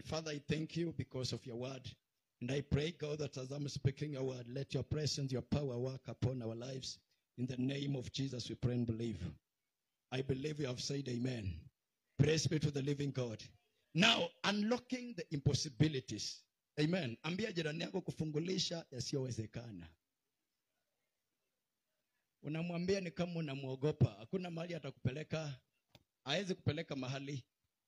Father, I thank you because of your word. And I pray, God, that as I'm speaking your word, let your presence, your power work upon our lives. In the name of Jesus, we pray and believe. I believe you have said amen. Praise be to the living God. Now, unlocking the impossibilities. Amen. Ambia jirani yako kufungulisha yasiyowezekana. Unamwambia ni kama unamuogopa. Hakuna mahali atakupeleka. Haezi kupeleka mahali.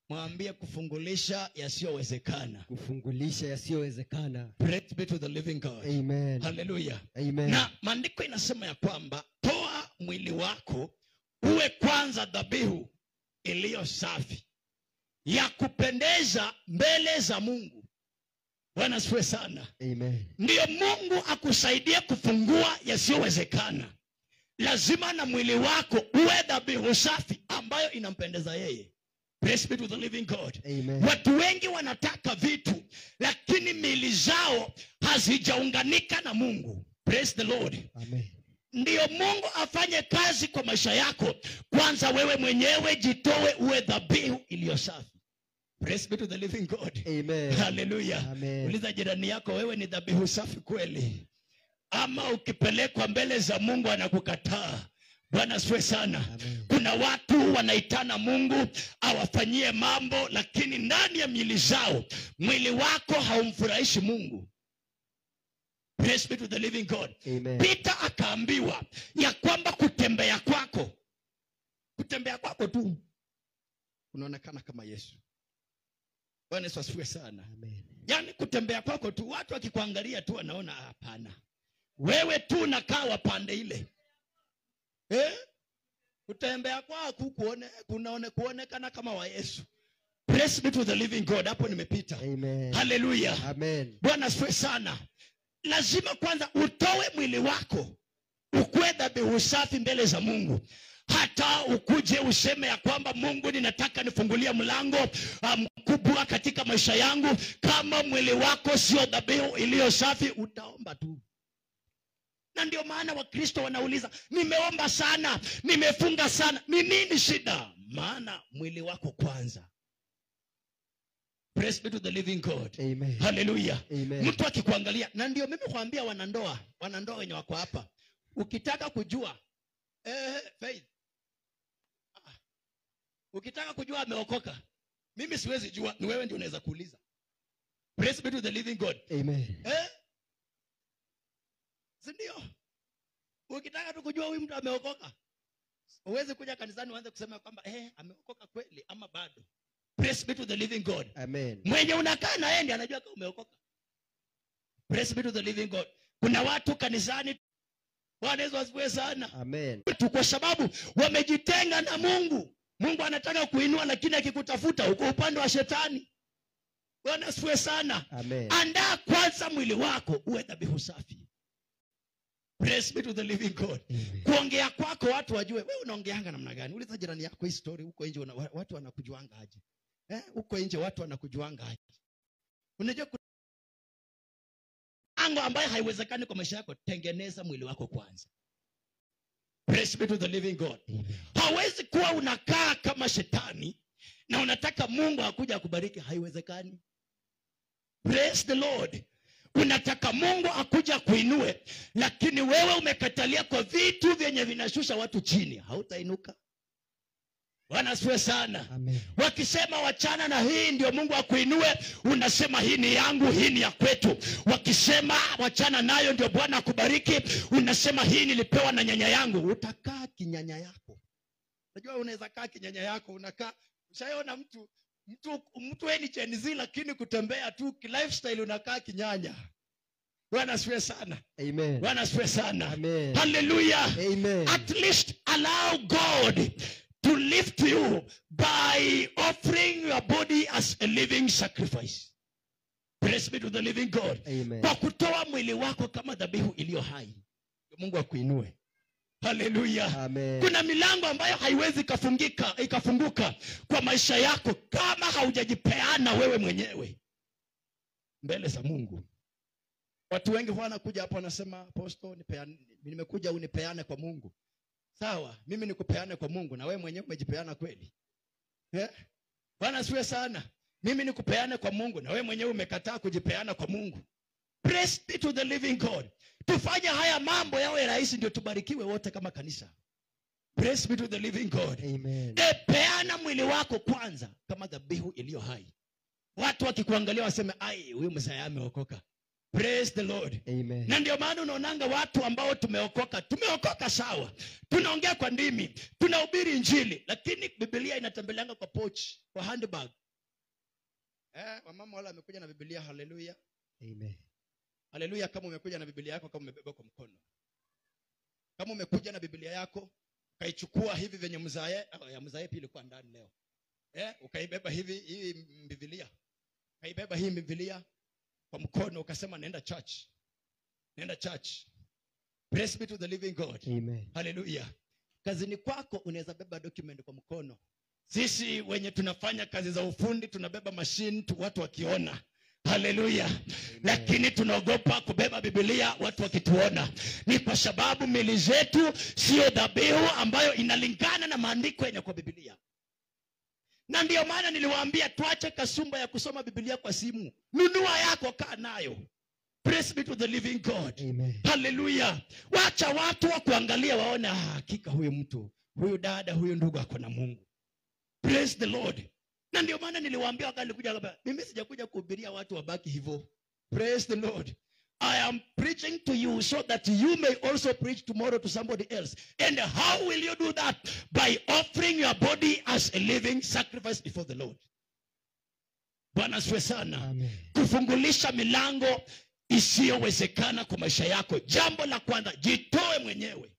Mwambie kufungulisha yasiyowezekana. Kufungulisha yasiyowezekana. Praise be to the living God. Amen. Hallelujah. Amen. Na maandiko inasema ya kwamba toa mwili wako uwe kwanza dhabihu iliyo safi ya kupendeza mbele za Mungu. Bwana asifiwe sana. Amen. Ndiyo Mungu akusaidie kufungua yasiyowezekana. Lazima na mwili wako uwe dhabihu safi ambayo inampendeza yeye. Praise be to the living God. Amen. Watu wengi wanataka vitu lakini miili zao hazijaunganika na Mungu. Praise the Lord. Amen. Ndiyo Mungu afanye kazi kwa maisha yako. Kwanza wewe mwenyewe jitoe uwe dhabihu iliyo safi. Praise be to the living God. Amen. Hallelujah. Amen. Uliza jirani yako, wewe ni dhabihu safi kweli? Ama ukipelekwa mbele za Mungu anakukataa? Bwana asifiwe sana. Amen. Kuna watu wanaitana Mungu awafanyie mambo, lakini ndani ya miili zao, mwili wako haumfurahishi Mungu. Praise be to the living God. Amen. Peter akaambiwa ya kwamba kutembea kwako tu unaonekana kama Yesu. Bwana Yesu asifiwe sana. Amen. Yaani kutembea kwako tu, watu wakikuangalia tu wanaona hapana. Wewe tu unakaa wa pande ile. Kutembea kwako kuonekana kama wa Yesu. Praise be to the living God. Hapo nimepita. Amen. Hallelujah. Amen. Bwana asifiwe sana. Lazima kwanza utoe mwili wako ukue dhabihu safi mbele za Mungu. Hata ukuje useme ya kwamba Mungu, ninataka nifungulie mlango mkubwa katika maisha yangu, kama mwili wako sio dhabihu iliyo safi, utaomba tu. Na ndio maana Wakristo wanauliza, nimeomba sana, nimefunga sana, ni nini shida? Maana mwili wako kwanza. Praise be to the living God. Amen. Hallelujah. Amen. Mtu akikuangalia, na ndio mimi kuambia wanandoa wenye wako hapa, ukitaka kujua Faith, ukitaka kujua ameokoka, mimi siwezi jua, ni wewe ndio unaweza kuuliza. Praise be to the living God. Amen. Si ndio? Ukitaka tu kujua huyu mtu ameokoka, huwezi kuja kanisani uanze kusema kwamba ameokoka kweli ama bado. Praise be to the living God. Amen. Mwenye unakaa na yeye ndiye anajua kama umeokoka. Praise be to the living God. Kuna watu kanisani, Bwana Yesu asifiwe sana. Amen. Kwa sababu wamejitenga na Mungu. Mungu anataka kuinua, lakini akikutafuta uko upande wa shetani. Bwana asifiwe sana. Amen. Andaa kwanza mwili wako uwe dhabihu safi. Praise be to the living God. Amen. Kuongea kwako watu wajue wewe unaongeanga namna gani. Uliza jirani yako hii story huko nje, watu wanakujuanga aje? Huko nje watu wanakujuanga aje? Unajua ango ambayo haiwezekani kwa maisha yako, tengeneza mwili wako kwanza. Praise be to the living God. Amen. Hawezi kuwa unakaa kama shetani na unataka Mungu akuja akubariki, haiwezekani. Praise the Lord. Unataka Mungu akuja kuinue, lakini wewe umekatalia kwa vitu vyenye vinashusha watu chini, hautainuka. Bwana asifiwe sana. Amen. Wakisema wachana na hii ndio Mungu akuinue, unasema hii ni yangu, hii ni ya kwetu. Wakisema wachana nayo ndio Bwana akubariki, unasema hii nilipewa na nyanya yangu. Utakaa kinyanya yako. Unajua unaweza kaa kinyanya yako, unakaa. Ushaona mtu wewe ni Gen Z lakini kutembea tu lifestyle unakaa kinyanya. Bwana asifiwe sana. Amen. Bwana asifiwe sana. Amen. Hallelujah. Amen. At least allow God to lift you by offering your body as a living sacrifice. Praise be to the living God. Amen. Kwa kutoa mwili wako kama dhabihu iliyo hai, Mungu akuinue. Hallelujah. Amen. Kuna milango ambayo haiwezi ikafunguka kwa maisha yako kama haujajipeana wewe mwenyewe mbele za Mungu. Watu wengi wanakuja hapa wanasema, Apostle, nimekuja unipeane kwa Mungu. Sawa, mimi nikupeane kwa Mungu na wewe mwenyewe umejipeana kweli? Bwana asifiwe sana. Mimi nikupeane kwa Mungu na wewe mwenyewe umekataa kujipeana kwa Mungu. Praise be to the living God. Tufanye haya mambo yawe rahisi ndio tubarikiwe wote kama kanisa. Praise be to the living God. Amen. Peana mwili wako kwanza kama dhabihu iliyo hai. Watu wakikuangalia waseme, ai, huyu mzee ameokoka. Praise the Lord. Amen. Na ndio maana unaonanga watu ambao tumeokoka, tumeokoka sawa, tunaongea kwa ndimi, tunahubiri injili, lakini Biblia inatembeleanga kwa pochi, kwa handbag. Wamama wale wamekuja na Biblia, haleluya. Amen. Haleluya. Kama umekuja na Biblia yako, kama umebeba kwa mkono. Kama umekuja na Biblia yako, ukaichukua hivi venye mzae, ya mzae pia ilikuwa ndani leo. Ukaibeba hivi hii Biblia. Ukaibeba hii Biblia kwa mkono ukasema naenda church. Naenda church. Praise be to the living God. Amen. Hallelujah. Kazini kwako unaweza beba document kwa mkono. Sisi wenye tunafanya kazi za ufundi tunabeba machine tu watu wakiona. Hallelujah. Lakini tunaogopa kubeba Biblia watu wakituona. Ni kwa sababu mili zetu sio dhabihu ambayo inalingana na maandiko yenye kwa Biblia. Na ndio maana niliwaambia tuache kasumba ya kusoma Biblia kwa simu. Nunua yako, kaa nayo. Praise be to the living God. Amen. Hallelujah. Wacha watu wa kuangalia waone, hakika huyu mtu, huyu dada, huyu ndugu ako na Mungu. Praise the Lord. Na ndio maana niliwaambia wakati nilikuja hapa, mimi sijakuja kuhubiria watu wabaki hivyo. Praise the Lord. I am preaching to you so that you may also preach tomorrow to somebody else. And how will you do that? By offering your body as a living sacrifice before the Lord. Bwana asifiwe sana. Amen. Kufungulisha milango isiyowezekana kwa maisha yako. Jambo la kwanza, jitoe mwenyewe.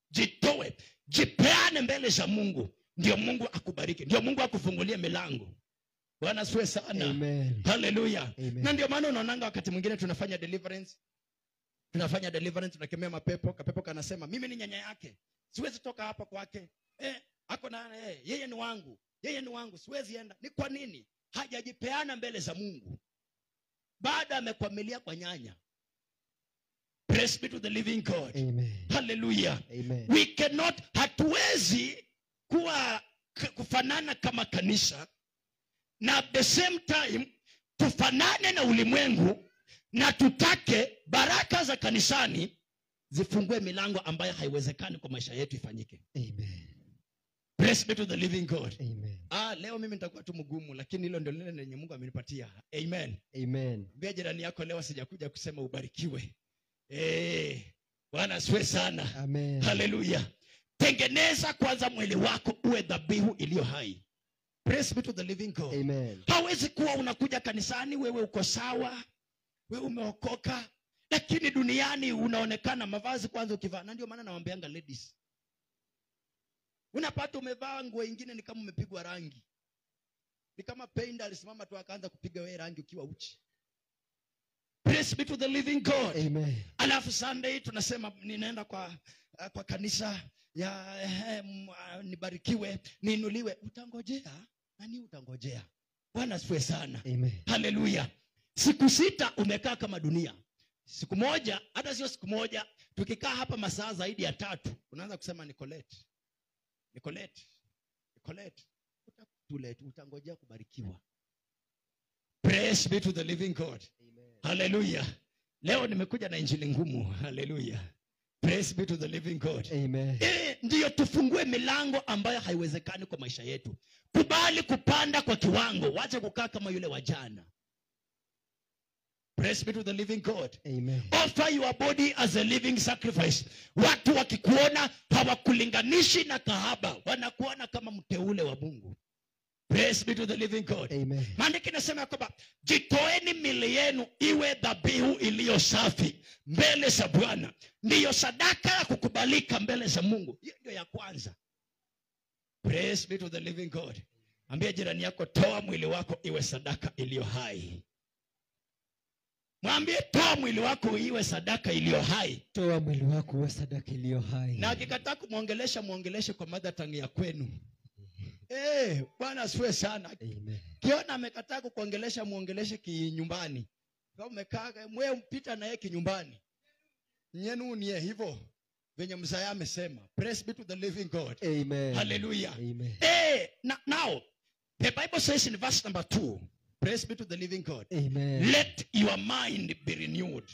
Jitoe. Jipeane mbele za Mungu. Ndio Mungu akubariki. Ndio Mungu akufungulie milango. Bwana asifiwe sana. Amen. Hallelujah. Amen. Na ndio maana unaonanga wakati mwingine tunafanya deliverance. Tunafanya deliverance, tunakemea mapepo, kapepo kanasema mimi ni nyanya yake. Siwezi toka hapa kwake. Ako na yeye ni wangu. Yeye ni wangu, siwezi enda. Ni kwa nini? Hajajipeana mbele za Mungu. Baada amekwamilia kwa nyanya. Praise be to the living God. Amen. Hallelujah. Amen. We cannot, hatuwezi kuwa kufanana kama kanisa na at the same time tufanane na ulimwengu na tutake baraka za kanisani zifungue milango ambayo haiwezekani kwa maisha yetu ifanyike. Amen. Praise be to the living God. Amen. Leo mimi nitakuwa tu mgumu, lakini hilo ndio lile lenye Mungu amenipatia. Amen. Amen. Mbia jirani yako leo sijakuja kusema ubarikiwe. Bwana asifiwe sana. Amen. Hallelujah. Tengeneza kwanza mwili wako uwe dhabihu iliyo hai. Praise be to the living God. Amen. Hawezi kuwa unakuja kanisani wewe uko sawa, wewe umeokoka, lakini duniani unaonekana mavazi kwanza ukivaa. Na ndio maana nawaambianga ladies, unapata umevaa nguo nyingine ni kama umepigwa rangi. Ni kama painter alisimama tu akaanza kupiga wewe rangi ukiwa uchi. Praise be to the living God. Amen. Alafu Sunday tunasema ninaenda kwa kanisa ya nibarikiwe, niinuliwe. Utangojea? Nani utangojea? Bwana asifiwe sana. Amen. Hallelujah. Siku 6 umekaa kama dunia. Siku moja, hata sio siku moja, tukikaa hapa masaa zaidi ya 3, unaanza kusema Nicolette. Nicolette. Nicolette. Utatulete, utangojea kubarikiwa. Praise be to the living God. Amen. Hallelujah. Leo nimekuja na injili ngumu. Hallelujah. Praise be to the living God. Amen. Ndiyo tufungue milango ambayo haiwezekani kwa maisha yetu. Kubali kupanda kwa kiwango, wacha kukaa kama yule wa jana. Praise be to the living God. Amen. Offer your body as a living sacrifice. Watu wakikuona hawakulinganishi na kahaba, wanakuona kama mteule wa Mungu. Praise be to the living God. Amen. Maandiko inasema kwamba jitoeni mili yenu iwe dhabihu iliyo safi mbele za Bwana, ndiyo sadaka ya kukubalika mbele za Mungu. Hiyo ndio ya kwanza. Praise be to the living God. Ambia jirani yako, toa mwili wako iwe sadaka iliyo hai. Mwambie toa mwili wako iwe sadaka iliyo hai. Toa mwili wako uwe sadaka iliyo hai. Na akikataa kumuongelesha, muongeleshe kwa mother tongue ya kwenu. Bwana asifiwe sana. Amen. Kiona amekataa kukuongelesha, muongeleshe kinyumbani. Kama umekaa mwe mpita na yeye kinyumbani. Nyenu nie hivyo venye mzaya amesema. Praise be to the living God. Amen. Hallelujah. Amen. Now The Bible says in verse number 2, praise be to the living God. Amen. Let your mind be renewed.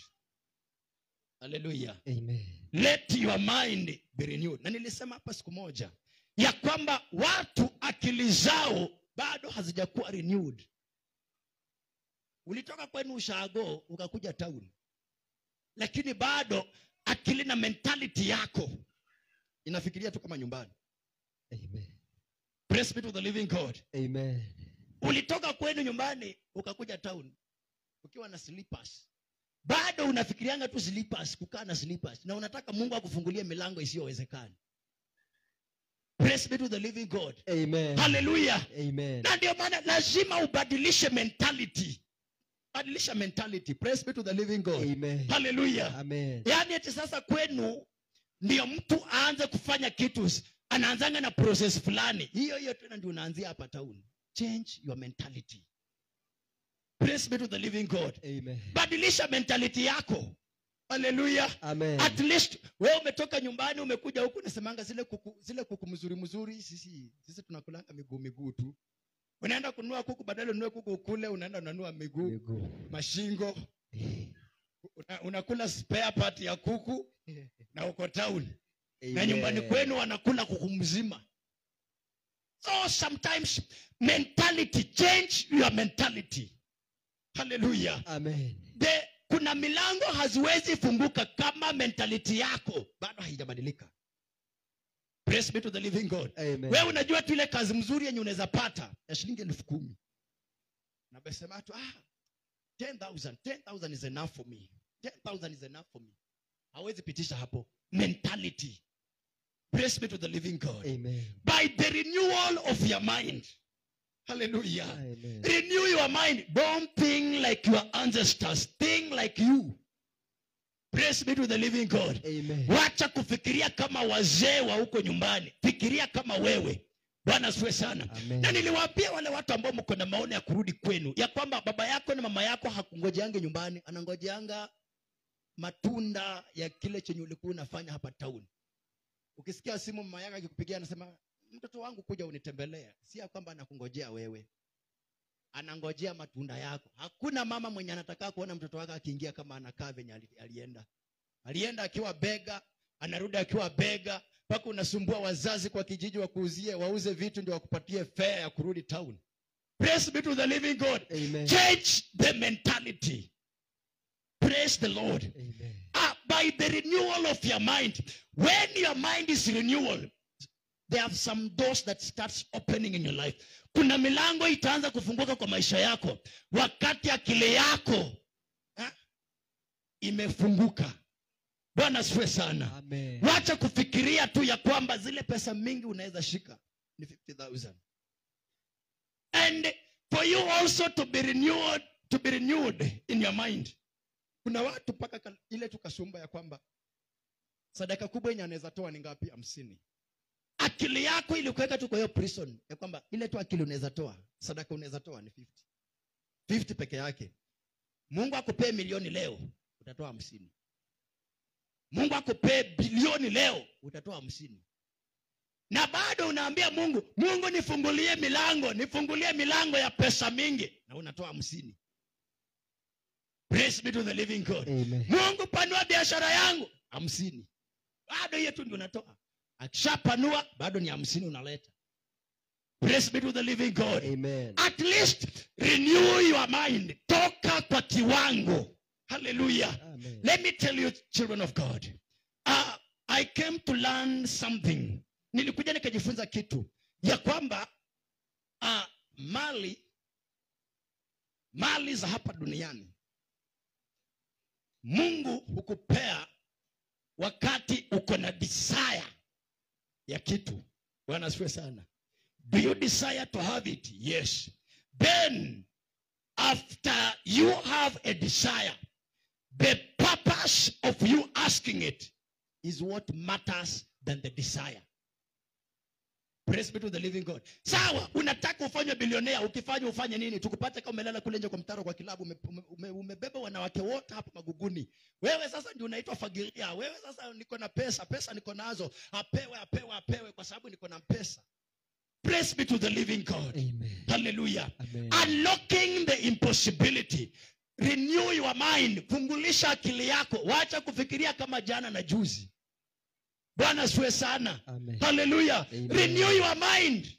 Hallelujah. Amen. Let your mind be renewed. Na nilisema hapa siku moja ya kwamba watu akili zao bado hazijakuwa renewed. Ulitoka kwenu ushago ukakuja town, lakini bado akili na mentality yako inafikiria tu kama nyumbani. Amen. Praise be to the living God. Amen. Ulitoka kwenu nyumbani ukakuja town ukiwa na slippers, bado unafikirianga tu slippers, kukaa na slippers, na unataka Mungu akufungulie milango isiyowezekana. Praise be to the living God. Amen. Hallelujah. Amen. Na ndio maana lazima ubadilishe mentality. Badilisha mentality. Praise be to the living God. Amen. Hallelujah. Amen. Yaani eti sasa kwenu ndio mtu aanze kufanya kitu, anaanzanga na process fulani. Hiyo hiyo tena ndio unaanzia hapa town. Change your mentality. Praise be to the living God. Amen. Badilisha mentality yako. Hallelujah. Amen. At least wewe umetoka nyumbani umekuja huku unasemanga zile kuku mzuri mzuri, sisi tunakulanga miguu miguu tu. Unaenda kununua kuku, badala ununue kuku ukule, unaenda unanunua miguu, mashingo. Unakula spare part ya kuku na uko town. Na nyumbani kwenu wanakula kuku mzima. So sometimes mentality, change your mentality. Hallelujah. Amen. Kuna milango haziwezi funguka kama mentality yako bado haijabadilika. Praise be to the living God. Amen. Wewe unajua tu ile kazi mzuri yenye unaweza pata ya shilingi 10,000. Na besema tu 10,000 is enough for me. 10,000 is enough for me. Hawezi pitisha hapo. Mentality. Praise be to the living God. Amen. By the renewal of your mind. Hallelujah. Amen. Renew your mind. Don't think like your ancestors. Think like you. Praise be to the living God. Amen. Wacha kufikiria kama wazee wa huko nyumbani. Fikiria kama wewe. Bwana asifiwe sana. Amen. Na niliwaambia wale watu ambao mko na maono ya kurudi kwenu, ya kwamba baba yako na mama yako hakungojeange nyumbani, anangojeanga matunda ya kile chenye ulikuwa unafanya hapa town. Ukisikia simu mama yako akikupigia anasema, mtoto wangu kuja unitembelee. Si ya kwamba anakungojea wewe, anangojea matunda yako. Hakuna mama mwenye anataka kuona mtoto wake akiingia kama anakaa venye alienda. Alienda akiwa bega, anarudi akiwa bega, mpaka unasumbua wazazi kwa kijiji wakuuzie, wauze vitu ndio wakupatie fare ya kurudi town. Praise be to the living God. Amen. Change the mentality. Praise the Lord. Amen. By the renewal of your mind. When your mind is renewal, there are some doors that starts opening in your life. Kuna milango itaanza kufunguka kwa maisha yako wakati akili yako imefunguka. Bwana asifiwe sana. Amen. Wacha kufikiria tu ya kwamba zile pesa mingi unaweza shika ni 50,000. And for you also to be renewed in your mind. Kuna watu paka ile tukasumba ya kwamba sadaka kubwa yenye anaweza toa ni ngapi? 50. Akili yako ilikuweka tu kwa hiyo prison ya kwamba ile tu akili unaweza toa, sadaka unaweza toa ni 50. 50 peke yake. Mungu akupee milioni leo, utatoa 50. Mungu akupee bilioni leo, utatoa 50. Na bado unaambia Mungu, Mungu nifungulie milango, nifungulie milango ya pesa mingi, na unatoa 50. Praise be to the living God. Amen. Mungu panua biashara yangu, 50. Bado hiyo tu ndio unatoa. Akishapanua bado ni 50 unaleta. Praise be to the living God. Amen. At least renew your mind. Toka kwa kiwango. Hallelujah. Amen. Let me tell you, children of God. I came to learn something. Nilikuja nikajifunza kitu ya kwamba mali za hapa duniani Mungu hukupea wakati uko na desire ya kitu. Bwana asifiwe sana. Do you desire to have it? Yes. Then after you have a desire, the purpose of you asking it is what matters than the desire. Praise be to the living God. Sawa, unataka ufanywe bilionea, ukifanya ufanye nini? Tukupate kama umelala kule nje kwa mtaro kwa kilabu, umebeba wanawake wote hapa maguguni. Wewe sasa ndio unaitwa fagilia. Wewe sasa niko na pesa, pesa niko nazo. Apewe, apewe, apewe kwa sababu niko na pesa. Praise be to the living God. Amen. Hallelujah. Amen. Unlocking the impossibility. Renew your mind. Fungulisha akili yako. Wacha kufikiria kama jana na juzi. Bwana asifiwe sana. Amen. Hallelujah. Amen. Renew your mind.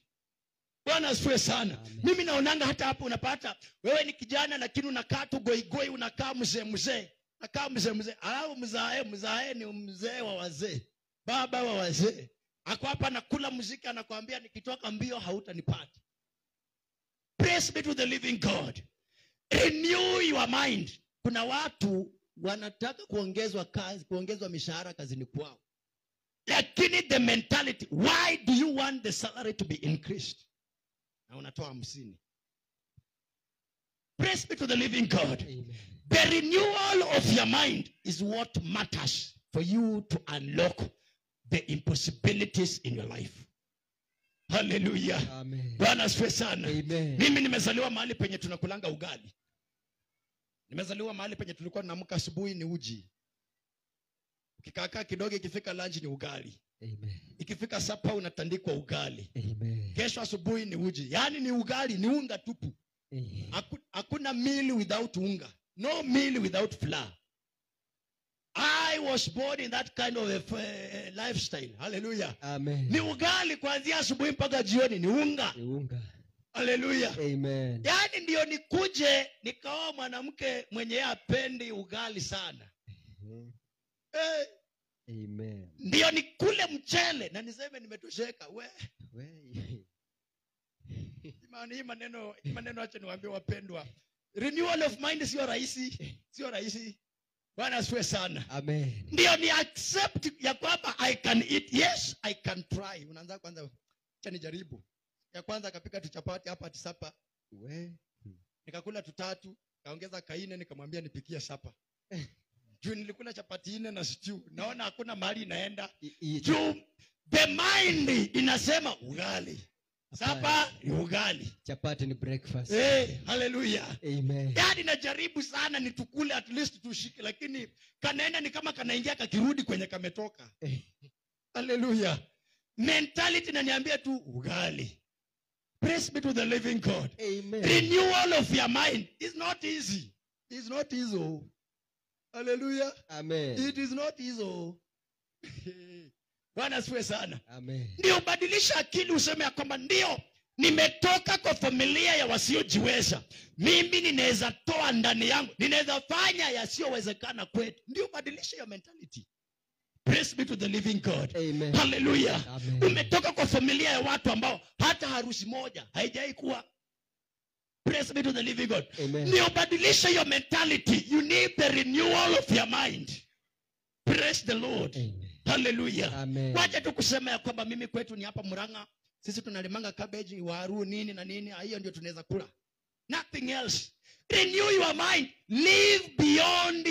Bwana asifiwe sana. Amen. Mimi naonanga hata hapo unapata wewe ni kijana lakini unakaa tu goigoi, unakaa mzee mzee. Unakaa mzee mzee. Alafu mzae ni mzee wa wazee. Baba wa wazee. Ako hapa anakula muziki, anakuambia nikitoka mbio hautanipata. Praise be to the living God. Renew your mind. Kuna watu wanataka kuongezwa kazi, kuongezwa mishahara kazini kwao. Lakini the mentality, why do you want the salary to be increased? Na unatoa 50. Praise be to the living God. Amen. The renewal of your mind is what matters for you to unlock the impossibilities in your life. Hallelujah. Amen. Bwana asifiwe sana. Amen. Mimi nimezaliwa mahali penye tunakulanga ugali. Nimezaliwa mahali penye tulikuwa tunaamka asubuhi ni uji. Ukikaa kidogo ikifika lunch ni ugali. Amen. Ikifika sapa unatandikwa ugali. Amen. Kesho asubuhi ni uji. Yaani ni ugali, ni unga tupu. Hakuna meal without unga. No meal without flour. I was born in that kind of a lifestyle. Hallelujah. Amen. Ni ugali kuanzia asubuhi mpaka jioni ni unga. Ni unga. Hallelujah. Amen. Yaani ndio nikuje nikaoa mwanamke mwenye hapendi ugali sana. Amen. Ndio nikule mchele na niseme nimetosheka. We. Imani maneno acha niwaambie wapendwa. Renewal of mind sio rahisi. Sio rahisi. Bwana asifiwe sana. Amen. Ndio ni accept ya kwamba I can eat. Yes, I can try. Unaanza kwanza, acha nijaribu. Ya kwanza akapika tu chapati hapa ati sapa. We. Nikakula tutatu, kaongeza kaine, nikamwambia nipikie sapa. Juu nilikula chapati 4 na stew. Naona hakuna mahali inaenda. Juu the mind inasema ugali. Sapa ni ugali. Chapati ni breakfast. Hallelujah. Amen. Yaani najaribu sana nitukule at least tushike, lakini kanaenda ni kama kanaingia kakirudi kwenye kametoka. Hallelujah. Mentality inaniambia tu ugali. Praise be to the living God. Amen. Renewal of your mind is not easy. It's not easy. Hallelujah. Amen. It is not easy. Bwana asifiwe sana. Amen. Ndio badilisha akili useme ya kwamba ndio nimetoka kwa familia ya wasiojiweza. Mimi ninaweza toa ndani yangu. Ninaweza fanya yasiyowezekana kwetu. Ndio badilisha your mentality. Praise be to the living God. Amen. Hallelujah. Amen. Umetoka kwa familia ya watu ambao hata harusi moja haijai kuwa. Praise be to the living God. Amen. Ndio badilisha your mentality. You need the renewal of your mind. Praise the Lord. Amen. Hallelujah. Amen. Wacha tu kusema ya kwamba mimi kwetu ni hapa Murang'a. Sisi tunalimanga cabbage, waru, nini na nini. Hiyo ndio tunaweza kula. Nothing else. Renew your mind. Live beyond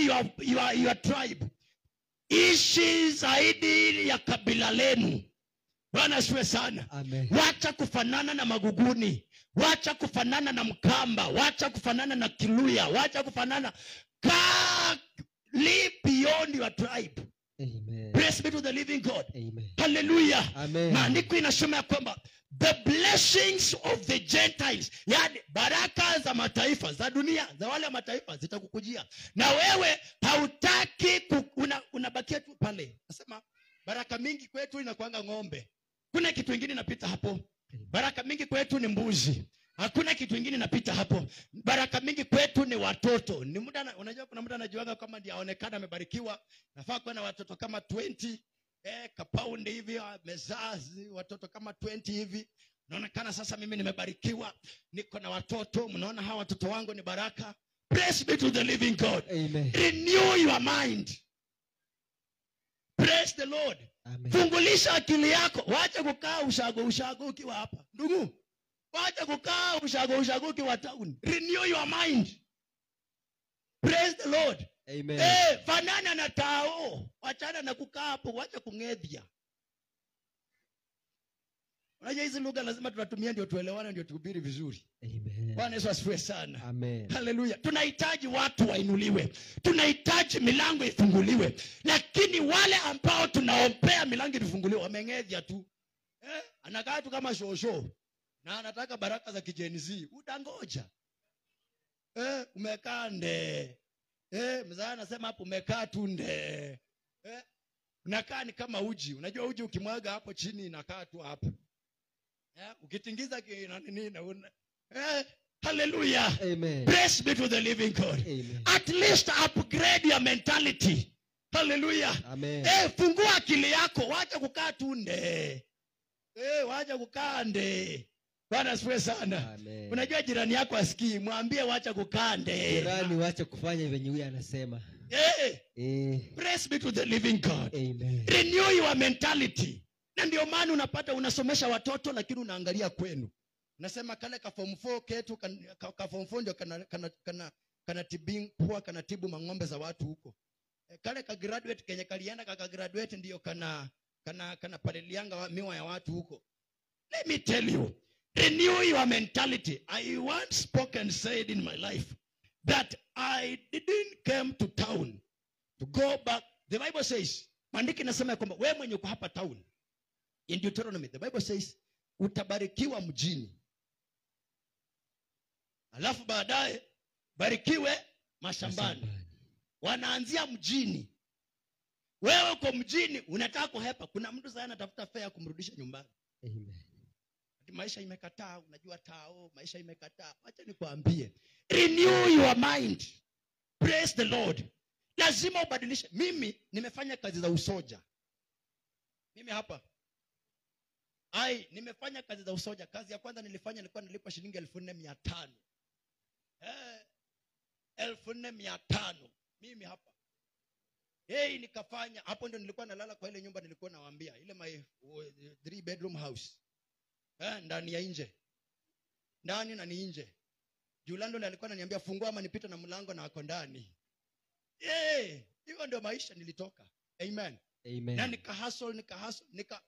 your tribe. Ishi zaidi ya kabila lenu. Bwana asifiwe sana. Amen. Wacha kufanana na Maguguni. Wacha kufanana na Mkamba. Wacha kufanana na Kiluya. Wacha kufanana. Live beyond your tribe. Amen. Praise be to the living God. Amen. Hallelujah. Amen. Maandiko inasema ya kwamba the blessings of the Gentiles, yani baraka za mataifa, za dunia, za wale mataifa zitakukujia. Na wewe hautaki unabakia tu pale. Nasema baraka mingi kwetu inakuanga ng'ombe. Kuna kitu kingine inapita hapo. Baraka mingi kwetu ni mbuzi. Hakuna kitu kingine inapita hapo. Baraka mingi kwetu ni watoto. Ni muda, unajua kuna muda anajiwanga kama ndiye aonekana amebarikiwa. Nafaa kuwa na watoto kama 20, kapaundi hivi, mezazi watoto kama 20 hivi. Naonekana sasa mimi nimebarikiwa, niko na watoto, mnaona hawa watoto wangu ni baraka. Praise be to the living God. Amen. Renew your mind. Praise the Lord. Amen. Fungulisha akili yako. Wacha kukaa ushago ukiwa hapa. Ndugu, wacha kukaa ushago ukiwa town. Renew your mind. Praise the Lord. Amen. Fanana na tao. Wachana na kukaa hapo, wacha kungedhia. Unajua hizi lugha lazima tunatumia ndio tuelewane, ndio tuhubiri vizuri. Amen. Bwana Yesu asifiwe sana. Amen. Hallelujah. Tunahitaji watu wainuliwe. Tunahitaji milango ifunguliwe. Lakini wale ambao tunaombea milango ifunguliwe wamengedhia tu. Anakaa tu kama shosho. Na anataka baraka za ki-Gen Z. Utangoja. Umekaa nde. Mzee anasema hapo umekaa tu nde. Unakaa ni kama uji. Unajua uji ukimwaga hapo chini inakaa tu hapo. Ukitingiza nini na hallelujah. Amen. Praise be to the living God. Amen. At least upgrade your mentality. Hallelujah. Amen. Fungua akili yako, wacha kukaa tu nde. Wacha kukaa nde. Bwana asifiwe sana. Amen. Unajua jirani yako asikii, mwambie wacha kukaa nde. Jirani wacha kufanya venye huyu anasema. Praise be to the living God. Amen. Renew your mentality. Na ndio maana unapata unasomesha watoto lakini unaangalia kwenu. Unasema kale ka form 4 ketu ka form 4 ndio kana tibu kana tibu mang'ombe za watu huko. Kale ka graduate kenye kalienda ka graduate ndio kana palilianga miwa ya watu huko. Let me tell you, renew your mentality. I once spoke and said in my life that I didn't come to town to go back. The Bible says, maandiko inasema kwamba wewe mwenye uko hapa town, in Deuteronomy, the Bible says utabarikiwa mjini, alafu baadaye barikiwe mashambani. Wanaanzia mjini. Wewe uko mjini unataka kuhepa. Kuna mtu sasa anatafuta fare kumrudisha nyumbani. Amen. Maisha imekataa, unajua tao, maisha imekataa. Acha nikwambie, renew your mind. Praise the Lord. Lazima ubadilishe. Mimi nimefanya kazi za usoja. Mimi hapa. Nimefanya kazi za usoja. Kazi ya kwanza nilifanya nilikuwa nilipa shilingi 4,500. 4,500. Mimi hapa. Nikafanya. Hapo ndio nilikuwa nalala kwa ile nyumba nilikuwa nawaambia, ile my 3 bedroom house. Ndani ya nje. Ndani na ni nje. Julando ndiye alikuwa ananiambia fungua ama nipite na mlango na ako ndani. Hiyo ndio maisha nilitoka. Amen. Amen. Na nika hustle, nika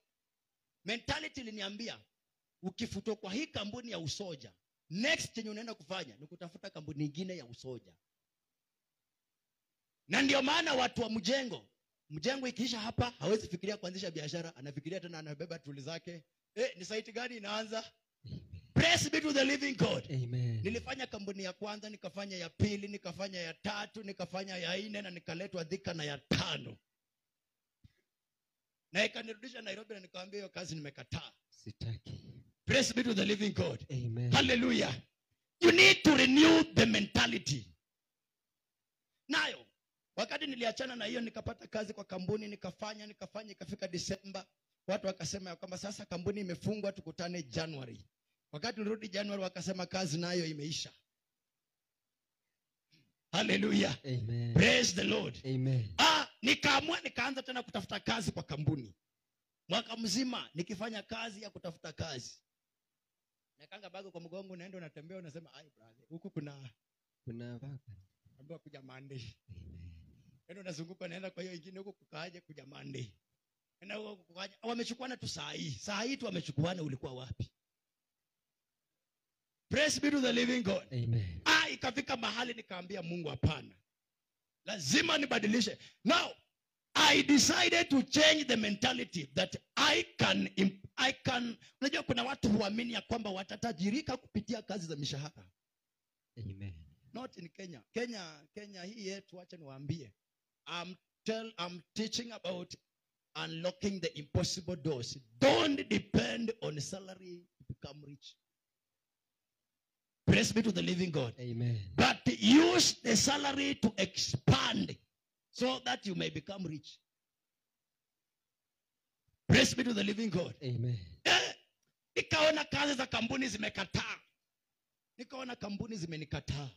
mentality iliniambia ukifutwa kwa hii kampuni ya usoja, next chenye unaenda kufanya ni kutafuta kampuni nyingine ya usoja. Na ndio maana watu wa mjengo ikiisha hapa hawezi fikiria kuanzisha biashara, anafikiria tena anabeba tuli zake. Ni site gani inaanza? Praise be to the living God. Amen. Nilifanya kampuni ya kwanza, nikafanya ya pili, nikafanya ya tatu, nikafanya ya nne, na nikaletwa Thika na ya tano. Na ikanirudisha Nairobi na nikamwambia hiyo kazi nimekataa. Sitaki. Praise be to the living God. Amen. Hallelujah. You need to renew the mentality. Nayo, wakati niliachana na hiyo nikapata kazi kwa kampuni, nikafanya, ikafika December, watu wakasema kwamba sasa kampuni imefungwa, tukutane January. Wakati nilirudi January wakasema kazi nayo imeisha. Hallelujah. Amen. Praise the Lord. Amen. Nikaamua nikaanza tena kutafuta kazi kwa kampuni. Mwaka mzima nikifanya kazi ya kutafuta kazi. Nakanga bago kwa mgongo, naenda unatembea unasema ai brother, huku kuna baba. Ambiwa kuja Monday. Amen. Nenda unazunguka naenda kwa hiyo nyingine huku kukaaje kuja Monday. Nenda huko kukaaje. Wamechukuana tu saa hii. Saa hii tu wamechukuana, ulikuwa wapi? Praise be to the living God. Amen. Ikafika mahali nikaambia Mungu hapana. Lazima nibadilishe. Now I decided to change the mentality that I can. Unajua kuna watu huamini ya kwamba watatajirika kupitia kazi za mishahara. Amen. Not in Kenya. Kenya hii yetu, acha niwaambie. I'm teaching about unlocking the impossible doors. Don't depend on salary to become rich. Praise be to the living God. Amen. But use the salary to expand so that you may become rich. Praise be to the living God. Amen. Nikaona kazi za kampuni zimekataa. Nikaona kampuni zimenikataa.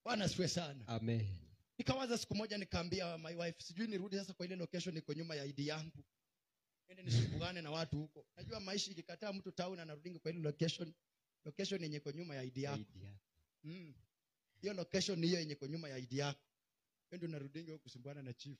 Bwana asifiwe sana. Amen. Nikawaza siku moja nikaambia my wife, sijui nirudi sasa kwa ile location niko nyuma ya ID yangu. Nende nisumbuane na watu huko. Najua maisha ikikataa mtu town anarudi kwa ile location. Location yenye iko nyuma ya ID yako. Hiyo location hiyo yenye iko nyuma ya ID yako. Ndio narudinga huko kusumbuana na chief.